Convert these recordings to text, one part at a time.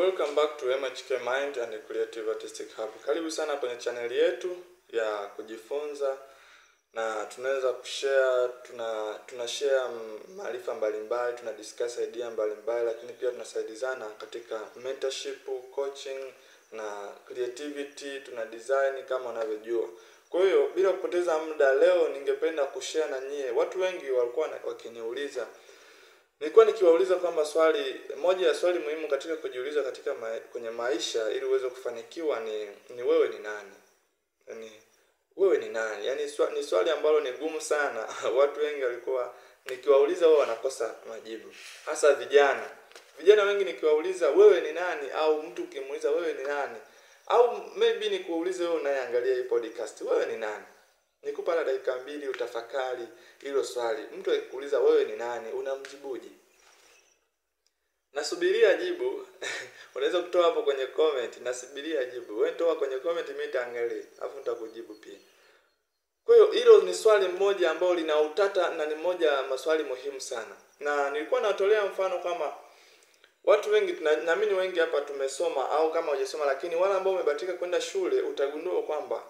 Welcome back to MHK Mind and Creative Artistic Hub. Karibu sana kwenye chaneli yetu ya kujifunza na tunaweza kushare, tuna share maarifa mbalimbali, tuna discuss idea mbalimbali, lakini pia tunasaidizana katika mentorship, coaching na creativity, tuna design kama unavyojua. Kwa hiyo bila kupoteza muda, leo ningependa kushare na nyie. Watu wengi walikuwa wakiniuliza, nilikuwa nikiwauliza kwamba swali moja ya swali muhimu katika kujiuliza katika kwenye maisha ili uweze kufanikiwa ni wewe ni nani? Yaani wewe ni nani? Yaani ni swali ambalo ni gumu sana. Watu wengi walikuwa nikiwauliza wao wanakosa majibu. Hasa vijana. Vijana wengi nikiwauliza wewe ni nani, au mtu ukimuuliza wewe ni nani, au maybe nikuulize wewe unayeangalia hii podcast, wewe ni nani? Nikupa hata dakika 2 utafakari hilo swali. Mtu akikuuliza wewe ni nani, unamjibuje? Nasubiria jibu. Unaweza kutoa hapo kwenye comment, nasubiria jibu. Wewe toa kwenye comment, mimi nitaangalia, alafu nitakujibu pia. Kwa hiyo hilo ni swali moja ambalo lina utata na ni moja ya maswali muhimu sana. Na nilikuwa natolea mfano kama watu wengi, naamini wengi hapa tumesoma au kama hujasoma, lakini wale ambao wamebahatika kwenda shule utagundua kwamba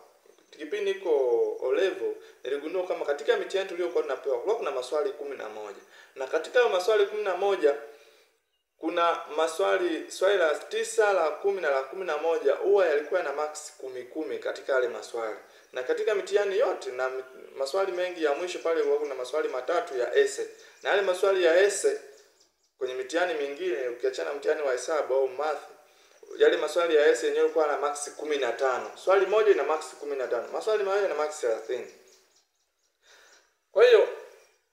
kipindi niko O-level niligundua kama katika mitihani tuliyokuwa tunapewa kulikuwa kuna maswali 11. Na katika hayo maswali 11 kuna maswali, swali la 9, la 10 na la 11 huwa yalikuwa na marks 10 katika yale maswali. Na katika mitihani yote na maswali mengi ya mwisho pale huwa kuna maswali matatu ya essay. Na yale maswali ya essay kwenye mitihani mingine ukiachana mtihani wa hesabu au math, yale maswali ya essay yenyewe yalikuwa na marks 15. Swali moja ina marks 15, maswali mawili ina marks 30. Kwa hiyo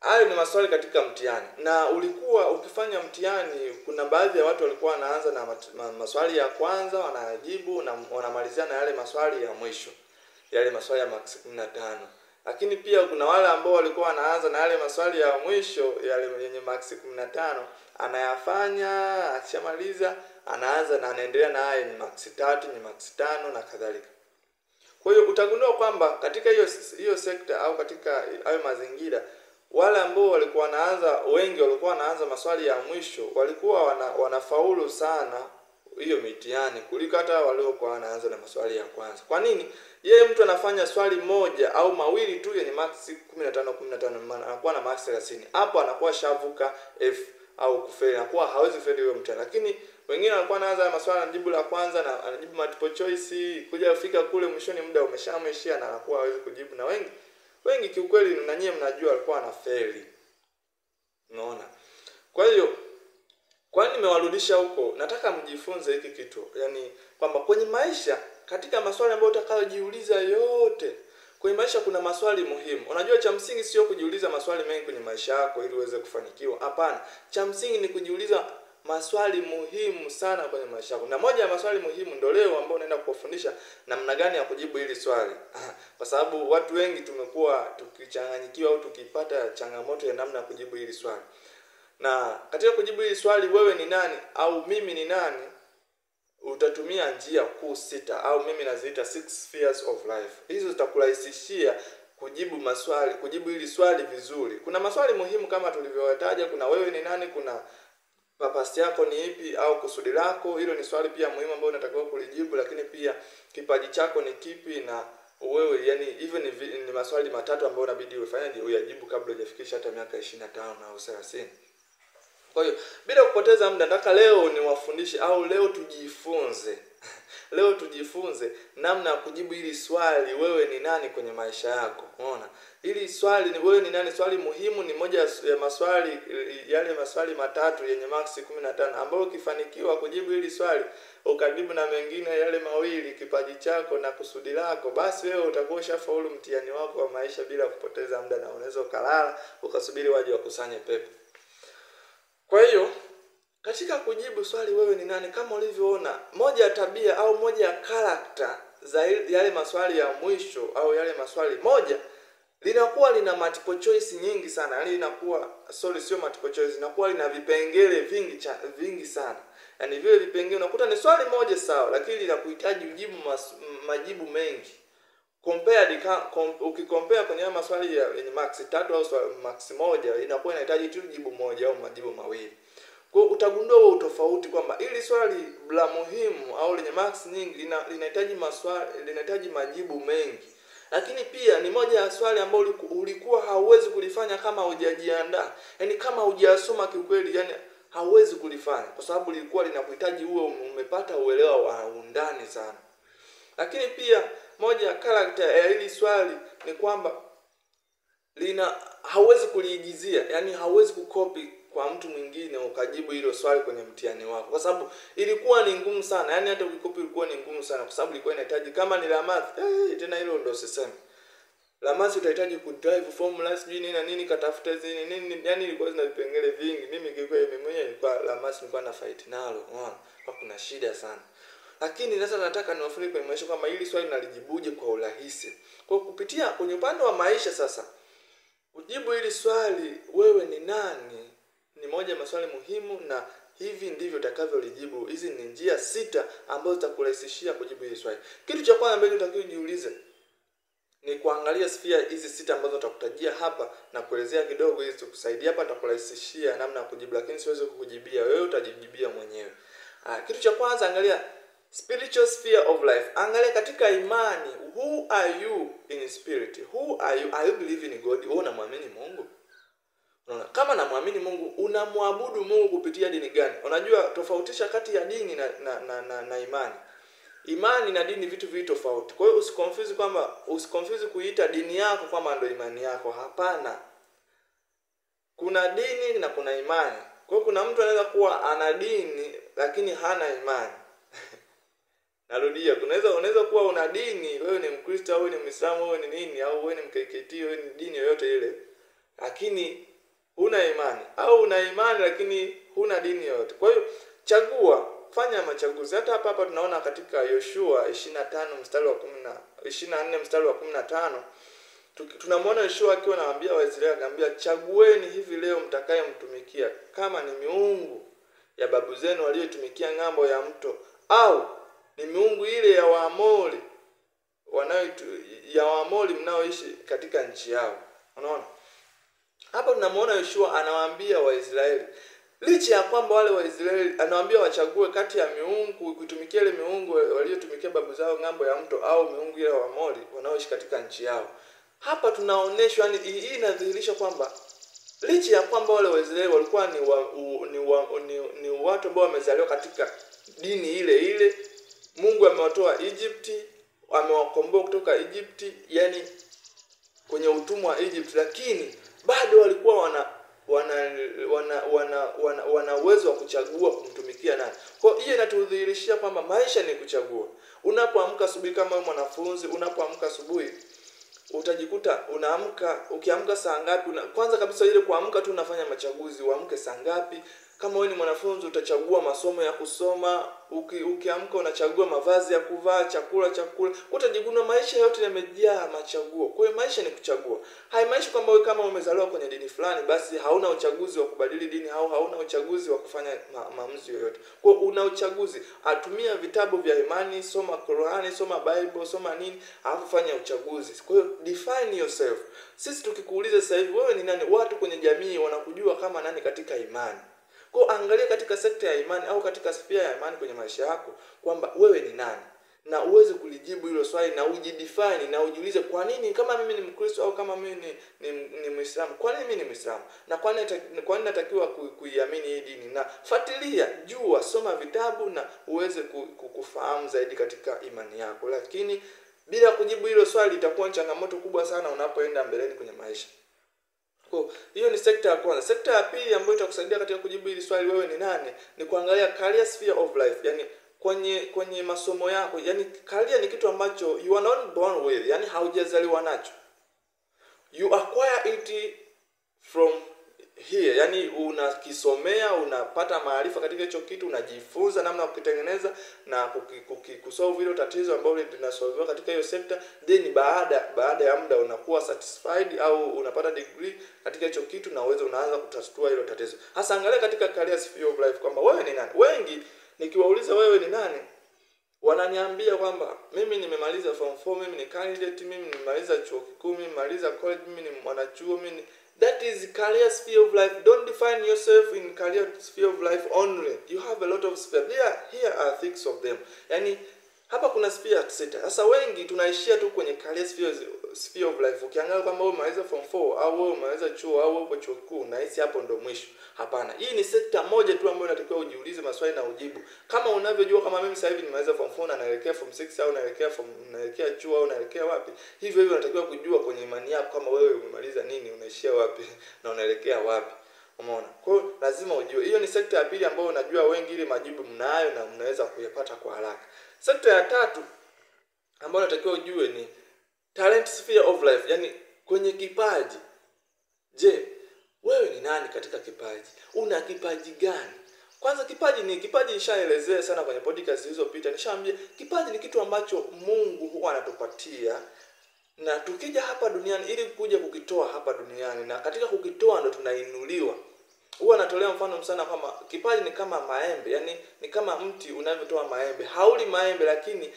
hayo ni maswali katika mtihani. Na ulikuwa ukifanya mtihani, kuna baadhi ya watu walikuwa wanaanza na maswali ya kwanza wanajibu na wanamalizia na yale maswali ya mwisho, yale maswali ya marks 15. Lakini pia kuna wale ambao walikuwa wanaanza na yale maswali ya mwisho yale yenye marks 15, anayafanya, akishamaliza anaanza na anaendelea na haya ni marks 3, ni marks 5 na kadhalika. Kwa hiyo utagundua kwamba katika hiyo sekta au katika hayo mazingira, wale ambao walikuwa wanaanza, wengi walikuwa wanaanza maswali ya mwisho walikuwa wanafaulu sana hiyo mitihani kuliko hata waliokuwa wanaanza na maswali ya kwanza. Kwa nini? Yeye mtu anafanya swali moja au mawili tu yenye marks 15 15, maana anakuwa na marks 30. Hapo anakuwa shavuka F au kufeli, anakuwa hawezi kufeli hiyo mtihani. Lakini wengine walikuwa wanaanza maswali anajibu la kwanza na anajibu multiple choice, kuja kufika kule mwishoni muda umeshamwishia na anakuwa hawezi kujibu. Na wengi kiukweli na nyie mnajua walikuwa wanafeli. Unaona? Kwa hiyo kwani nimewarudisha huko, nataka mjifunze hiki kitu. Yaani kwamba kwenye maisha, katika maswali ambayo utakayojiuliza yote, kwenye maisha kuna maswali muhimu. Unajua cha msingi sio kujiuliza maswali mengi kwenye maisha yako ili uweze kufanikiwa. Hapana. Cha msingi ni kujiuliza maswali muhimu sana kwenye maisha yako. Na moja ya maswali muhimu ndio leo ambao naenda kukufundisha namna gani ya kujibu hili swali. Kwa sababu watu wengi tumekuwa tukichanganyikiwa au tukipata changamoto ya namna ya kujibu hili swali. Na katika kujibu hili swali, wewe ni nani au mimi ni nani, utatumia njia kuu 6 au mimi naziita 6 spheres of life. Hizo zitakurahisishia kujibu maswali, kujibu hili swali vizuri. Kuna maswali muhimu kama tulivyoyataja, kuna wewe ni nani, kuna purpose yako ni ipi au kusudi lako. Hilo ni swali pia muhimu ambalo unatakiwa kulijibu, lakini pia kipaji chako ni kipi na wewe, yani hivyo ni maswali matatu ambayo unabidi ufanyaje uyajibu kabla hujafikisha hata miaka 25 au 30. Kwa hiyo bila kupoteza muda, nataka leo niwafundishe au leo tujifunze. Leo tujifunze namna ya kujibu hili swali, wewe ni nani kwenye maisha yako. Unaona? Hili swali ni wewe ni nani, swali muhimu, ni moja ya maswali yale maswali matatu yenye marks 15 ambayo ukifanikiwa kujibu hili swali ukajibu na mengine yale mawili, kipaji chako na kusudi lako, basi wewe utakuwa ushafaulu mtihani wako wa maisha bila kupoteza muda, na unaweza ukalala ukasubiri waje wakusanye pepo. Kwa hiyo katika kujibu swali wewe ni nani, kama ulivyoona, moja ya tabia au moja ya character za yale maswali ya mwisho au yale maswali, moja linakuwa lina multiple choice nyingi sana. Yaani linakuwa, sorry, sio multiple choice, linakuwa lina vipengele vingi sana. Yaani vile vipengele unakuta ni swali moja sawa, lakini linakuhitaji ujibu majibu mengi. Ukikompare kwenye haya maswali yenye marks 3 au marks 1, inakuwa inahitaji tu jibu moja au majibu mawili. Kwa hiyo utagundua huo utofauti kwamba ili swali la muhimu au lenye marks nyingi linahitaji maswali, linahitaji majibu mengi. Lakini pia ni moja ya swali ambalo ulikuwa hauwezi kulifanya kama hujajiandaa. Yaani kama hujasoma kiukweli, yani hauwezi kulifanya kwa sababu lilikuwa linakuhitaji uwe umepata uelewa wa undani sana. Lakini pia moja ya character ya hili swali ni kwamba lina hauwezi kuliigizia, yani hauwezi kukopi kwa mtu mwingine ukajibu hilo swali kwenye mtihani wako, kwa sababu ilikuwa ni ngumu sana. Yani hata ukikopi ilikuwa ni ngumu sana, kwa sababu ilikuwa inahitaji, kama ni la math, tena hilo ndio sisemi. La math utahitaji ku drive formula sijui nini na nini, katafuta hizi nini, yani ilikuwa zina vipengele vingi. Mimi kilikuwa mimi mwenyewe nilikuwa la math nilikuwa na fight nalo, unaona, kwa kuna shida sana. Lakini sasa nataka niwafunike kwenye maisha kwamba hili swali nalijibuje kwa urahisi. Kwa kupitia kwenye upande wa maisha sasa, kujibu hili swali wewe ni nani ni moja ya maswali muhimu, na hivi ndivyo utakavyolijibu. Hizi ni njia 6 ambazo zitakurahisishia kujibu hili swali. Kitu cha kwanza ambacho unatakiwa ujiulize ni kuangalia sphere hizi 6 ambazo nitakutajia hapa na kuelezea kidogo ili tukusaidie hapa, nitakurahisishia namna ya kujibu, lakini siwezi kukujibia wewe, utajijibia mwenyewe. Kitu cha kwanza, angalia spiritual sphere of life. Angalia katika imani, who are you in spirit? Who are you? Are you believing in God? Wewe unamwamini Mungu? Unaona, kama namwamini Mungu, unamwabudu Mungu kupitia dini gani? Unajua tofautisha kati ya dini na imani. Imani na dini vitu viwili tofauti. Kwa hiyo usiconfuse kwamba, usiconfuse kuiita dini yako kwamba ndio imani yako. Hapana. Kuna dini na kuna imani. Kwa hiyo kuna mtu anaweza kuwa ana dini lakini hana imani. Narudia, unaweza kuwa una dini, wewe ni Mkristo au wewe ni Muislamu, wewe ni nini, au wewe ni MKKT, wewe ni dini yoyote ile, lakini huna imani, au una imani lakini huna dini yoyote. Kwa hiyo chagua, fanya machaguzi. Hata hapa hapa tunaona katika Yoshua 25 mstari wa 10, 24 mstari wa 15, tunamwona Yoshua akiwa anawaambia Waisraeli, akamwambia chagueni hivi leo mtakayemtumikia, kama ni miungu ya babu zenu walioitumikia ng'ambo ya mto, au ni miungu ile ya Waamori ya Waamori mnaoishi katika nchi yao. Unaona? Hapa tunamuona Yoshua anawaambia Waisraeli, licha ya kwamba wale Waisraeli anawaambia wachague kati ya miungu, kuitumikia ile miungu waliotumikia babu zao ng'ambo ya mto, au miungu ile ya Waamori wanaoishi katika nchi yao. Hapa tunaoneshwa, yani hii inadhihirisha kwamba licha ya kwamba wale Waisraeli walikuwa ni watu ambao wamezaliwa katika dini ile ile, Mungu amewatoa Egypt, amewakomboa kutoka Egypt, yani kwenye utumwa wa Egypt, lakini bado walikuwa wana uwezo wa kuchagua kumtumikia nani. Kwa hiyo inatudhihirishia kwamba maisha ni kuchagua. Unapoamka asubuhi kama wewe mwanafunzi, unapoamka asubuhi utajikuta unaamka, ukiamka saa ngapi? Kwanza kabisa ile kuamka tu unafanya machaguzi, uamke saa ngapi? Kama wewe ni mwanafunzi utachagua masomo ya kusoma, ukiamka unachagua mavazi ya kuvaa, chakula cha kula. Utajikuta maisha yote yamejaa machaguo. Kwa hiyo maisha ni kuchagua. Haimaanishi kwamba wewe kama umezaliwa kwenye dini fulani basi hauna uchaguzi wa kubadili dini au hauna uchaguzi wa kufanya maamuzi yoyote. Kwa hiyo una uchaguzi. Atumia vitabu vya imani, soma Qur'ani, soma Bible, soma nini, alafu fanya uchaguzi. Kwa hiyo define yourself. Sisi tukikuuliza sasa hivi wewe ni nani, watu kwenye jamii wanakujua kama nani katika imani. Kwa angalia katika sekta ya imani au katika sphere ya imani kwenye maisha yako kwamba wewe ni nani, na uweze kulijibu hilo swali na ujidefine na ujiulize, kwa nini kama mimi ni Mkristo au kama mimi ni Muislamu, kwa nini mimi ni Muislamu na kwa nini natakiwa kuiamini hii dini? Na fuatilia, jua, soma vitabu na uweze kufahamu zaidi katika imani yako. Lakini bila kujibu hilo swali itakuwa changamoto kubwa sana unapoenda mbeleni kwenye maisha. Kwa hiyo ni sekta ya kwanza. Sekta ya pili ambayo itakusaidia katika kujibu hili swali wewe ni nani, ni kuangalia career sphere of life, yani kwenye masomo yako. Yani career ni kitu ambacho you are not born with, yani haujazaliwa nacho. You acquire it from here, yani unakisomea, unapata maarifa katika hicho kitu, unajifunza namna ya kukitengeneza na kusolve hilo tatizo ambalo linasolviwa katika hiyo sekta. Then baada ya muda unakuwa satisfied au unapata degree katika hicho kitu na uwezo unaanza kutatua hilo tatizo. Hasa angalia katika career sphere of life kwamba wewe ni nani. Wengi nikiwauliza wewe ni nani, wananiambia kwamba mimi nimemaliza form 4, mimi ni candidate, mimi nimemaliza chuo kikuu, mimi nimemaliza college, mimi ni mwanachuo, mimi That is career sphere of life. Don't define yourself in career sphere of life only. You have a lot of sphere. Here are six of them. Yani hapa kuna sphere sita. Sasa wengi tunaishia tu kwenye career sphere of life. Ukiangalia kwamba wewe umemaliza form 4 au wewe umemaliza chuo au wewe uko chuo kikuu, unahisi hapo ndo mwisho. Hapana. Hii ni sekta moja tu ambayo unatakiwa ujiulize maswali na ujibu. Kama unavyojua kama mimi sasa hivi nimemaliza form 4 na naelekea form 6 au naelekea chuo au naelekea wapi. Hivyo hivyo unatakiwa kujua kwenye imani yako kama wewe umemaliza nini, unaishia wapi na unaelekea wapi. Umeona? Kwa hiyo lazima ujue. Hiyo ni sekta ya pili ambayo unajua wengi ile majibu mnayo na mnaweza kuyapata kwa haraka. Sekta ya tatu ambayo unatakiwa ujue ni talent sphere of life, yani kwenye kipaji. Je, wewe ni nani katika kipaji? Una kipaji gani? Kwanza kipaji nishaelezea sana kwenye podcast zilizopita. Nishaambia kipaji ni kitu ambacho Mungu huwa anatupatia na tukija hapa duniani ili kuja kukitoa hapa duniani, na katika kukitoa ndo tunainuliwa. Huwa natolea mfano sana kama kipaji ni kama maembe, yani ni kama mti unavyotoa maembe. Hauli maembe, lakini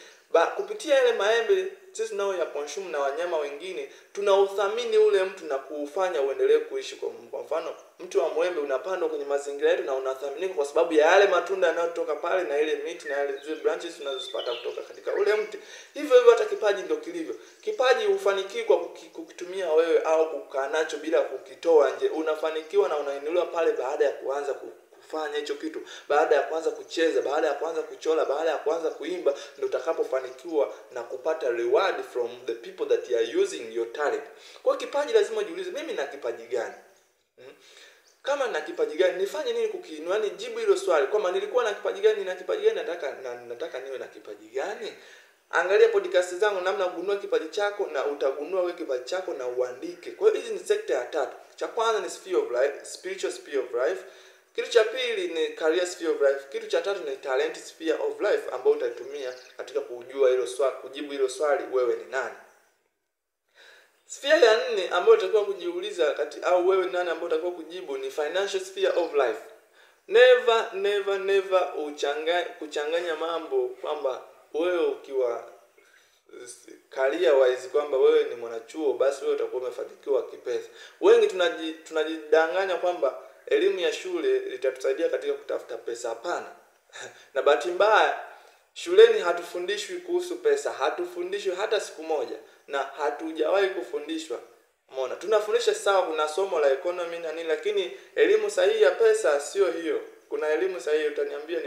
kupitia yale maembe sisi nao ya consume na wanyama wengine tunauthamini ule mtu na kuufanya uendelee kuishi. Kwa mfano, mti wa mwembe unapandwa kwenye mazingira yetu na unathaminiwa kwa sababu ya yale matunda yanayotoka pale na ile miti na yale zile branches tunazozipata kutoka katika ule mti. Hivyo hivyo hata kipaji ndio kilivyo. Kipaji hufanikiwi kwa kukitumia wewe au kukaa nacho bila kukitoa nje. Unafanikiwa na unainuliwa pale baada ya kuanza kufanya hicho kitu, baada ya kuanza kucheza, baada ya kuanza kuchora, baada ya kuanza kuimba, ndio utakapofanikiwa na kupata reward from the people that you are using your talent. Kwa kipaji lazima ujiulize, mimi na kipaji gani? Kama na kipaji gani, nifanye nini kukiinua? Yaani jibu hilo swali kwamba nilikuwa na kipaji gani, na kipaji gani nataka niwe na kipaji gani. Angalia podcast zangu namna kugundua kipaji chako, na utagundua wewe kipaji chako na uandike. Kwa hiyo hizi ni sekta ya tatu. Cha kwanza ni sphere of life, spiritual sphere of life. Kitu cha pili ni career sphere of life. Kitu cha tatu ni talent sphere of life, ambayo utaitumia katika kujua hilo swali, kujibu hilo swali wewe ni nani. Sphere ya nne ambayo utakiwa kujiuliza kati au wewe ni nani ambayo utakiwa kujibu ni financial sphere of life. Never never never kuchanganya mambo kwamba wewe ukiwa career wise kwamba wewe ni mwanachuo basi wewe utakuwa umefanikiwa kipesa. Wengi tunajidanganya kwamba elimu ya shule itatusaidia katika kutafuta pesa. Hapana. Na bahati mbaya shuleni hatufundishwi kuhusu pesa, hatufundishwi hata siku moja na hatujawahi kufundishwa. Umeona? Tunafundisha sawa, kuna somo la economy na nini, lakini elimu sahihi ya pesa sio hiyo. Kuna elimu sahihi, utaniambia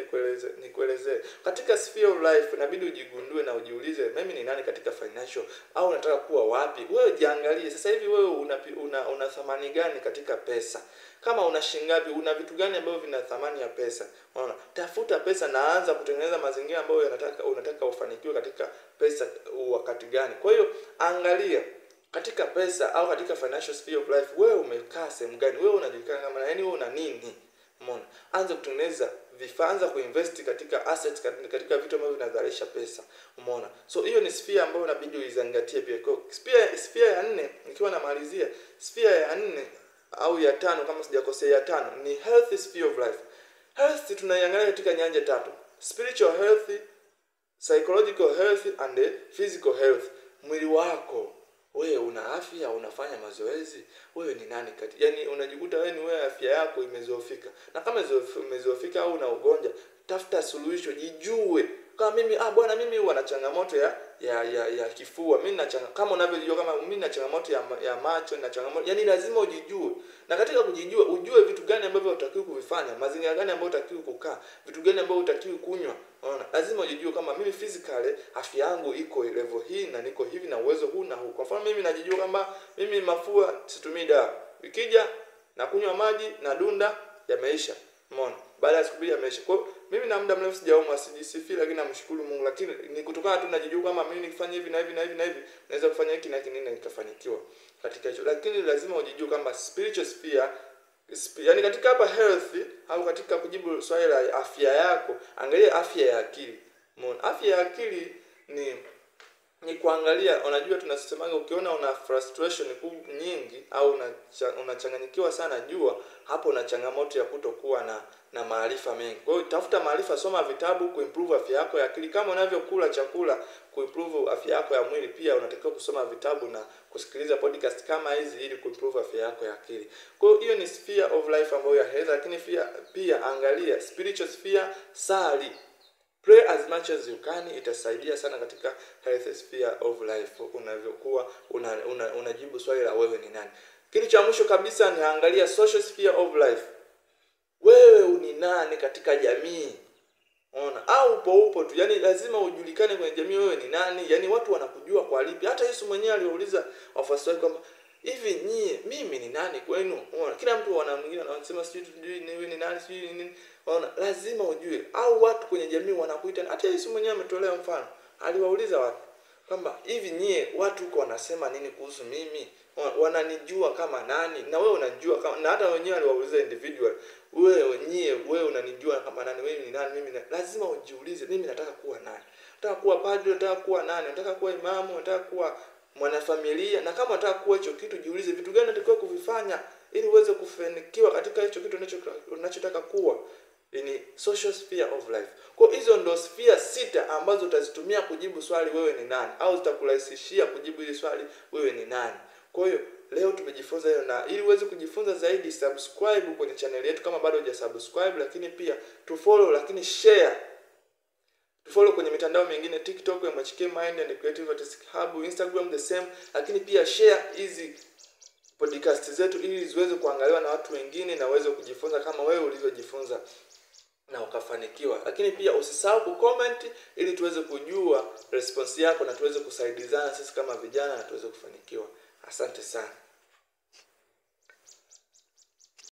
nikuelezee. Katika sphere of life inabidi ujigundue na ujiulize, mimi ni nani katika financial, au unataka kuwa wapi? Wewe jiangalie sasa hivi, wewe una thamani gani katika pesa? Kama una shilingi ngapi, una vitu gani ambavyo vina thamani ya pesa? Unaona? Tafuta pesa na anza kutengeneza mazingira ambayo unataka ufanikiwe katika pesa wakati gani. Kwa hiyo angalia katika pesa au katika financial sphere of life, wewe umekaa sehemu gani? Wewe unajulikana kama nani? Wewe una nini? Umeona? Anza kutengeneza vifaa, anza kuinvest katika assets, katika vitu ambavyo vinazalisha pesa. Umeona? So hiyo ni sphere ambayo inabidi uizingatie pia. Kwa sphere ya nne, nikiwa namalizia, sphere ya nne au ya tano kama sijakosea, ya tano ni health sphere of life. Health tunaiangalia katika nyanja tatu: spiritual health, psychological health and physical health. Mwili wako, wewe una afya, unafanya mazoezi, wewe ni nani kati? Yaani unajikuta wewe ni wewe afya yako imezoofika. Na kama imezoofika au una ugonjwa, tafuta suluhisho, jijue. Kama mimi bwana mimi huwa na changamoto ya kifua, mimi na kama unavyojua kama mimi na changamoto ya macho, na changamoto, yani lazima ujijue. Na katika kujijua, ujue vitu gani ambavyo hutakiwi kuvifanya, mazingira gani ambayo hutakiwi kukaa, vitu gani ambavyo hutakiwi kunywa. Unaona? Lazima ujijue kama mimi physically afya yangu iko level hii na niko hivi na uwezo huu na huu. Kwa mfano mimi najijua kama mimi mafua situmii dawa. Ikija na kunywa maji na dunda yameisha. Umeona? Baada ya siku mbili yameisha. Kwa hiyo mimi na muda mrefu sijaumwa, sijisifii, lakini namshukuru Mungu. Lakini ni kutokana tu najijua kama mimi nikifanya hivi na hivi na hivi na hivi naweza kufanya hiki na hiki na nikafanikiwa katika hicho. Lakini lazima ujijue kama spiritual sphere, yani katika hapa health au katika kujibu swali la afya yako, angalia afya ya akili. Umeona? Afya ya akili ni ni kuangalia. Unajua tunasemaga ukiona una frustration nyingi au unachanganyikiwa sana, jua hapo una changamoto ya kutokuwa na maarifa mengi. Kwa hiyo tafuta maarifa, soma vitabu kuimprove afya yako ya akili. Kama unavyokula chakula kuimprove afya yako ya mwili, pia unatakiwa kusoma vitabu na kusikiliza podcast kama hizi ili kuimprove afya yako ya akili. Kwa hiyo hiyo ni sphere of life ambayo ya health, lakini pia angalia spiritual sphere, sali. Pray as much as you can, itasaidia sana katika health sphere of life unavyokuwa unajibu swali la wewe ni nani. Kitu cha mwisho kabisa ni angalia social sphere of life. Wewe ni nani katika jamii? Ona, au upo tu. Yaani lazima ujulikane kwenye jamii wewe ni nani. Yaani watu wanakujua kwa lipi. Hata Yesu mwenyewe aliwauliza wafuasi wake kwamba hivi nyie mimi ni nani kwenu? Unaona, kila mtu wana mwingine anasema sijui ni nani, sijui ni nini. Unaona, lazima ujue. Au watu kwenye jamii wanakuita. Hata Yesu mwenyewe ametolea mfano. Aliwauliza watu kwamba hivi nyie watu huko wanasema nini kuhusu mimi? Wananijua kama nani? Na wewe unajua kama, na hata wenyewe aliwauliza individual. Wewe nyie, wewe unanijua kama nani? Wewe ni nani? Mimi lazima ujiulize, mimi nataka kuwa nani? Nataka kuwa padri, nataka kuwa nani? Nataka kuwa imamu, nataka kuwa mwanafamilia. Na kama unataka kuwa hicho kitu, jiulize vitu gani unatakiwa kuvifanya ili uweze kufanikiwa katika hicho kitu unachotaka kuwa. Ni social sphere of life. Kwa hizo ndo sphere 6 ambazo utazitumia kujibu swali wewe ni nani, au zitakurahisishia kujibu hili swali wewe ni nani. Kwa hiyo leo tumejifunza hiyo, na ili uweze kujifunza zaidi subscribe kwenye channel yetu kama bado hujasubscribe, lakini pia tu follow, lakini share. Tu follow kwenye mitandao mingine, TikTok MHK Mind and Creative Artistic Hub, Instagram the same, lakini pia share hizi podcast zetu ili ziweze kuangaliwa na watu wengine na uweze kujifunza kama wewe ulivyojifunza na ukafanikiwa. Lakini pia usisahau kucomment ili tuweze kujua response yako na tuweze kusaidizana sisi kama vijana na tuweze kufanikiwa. Asante sana.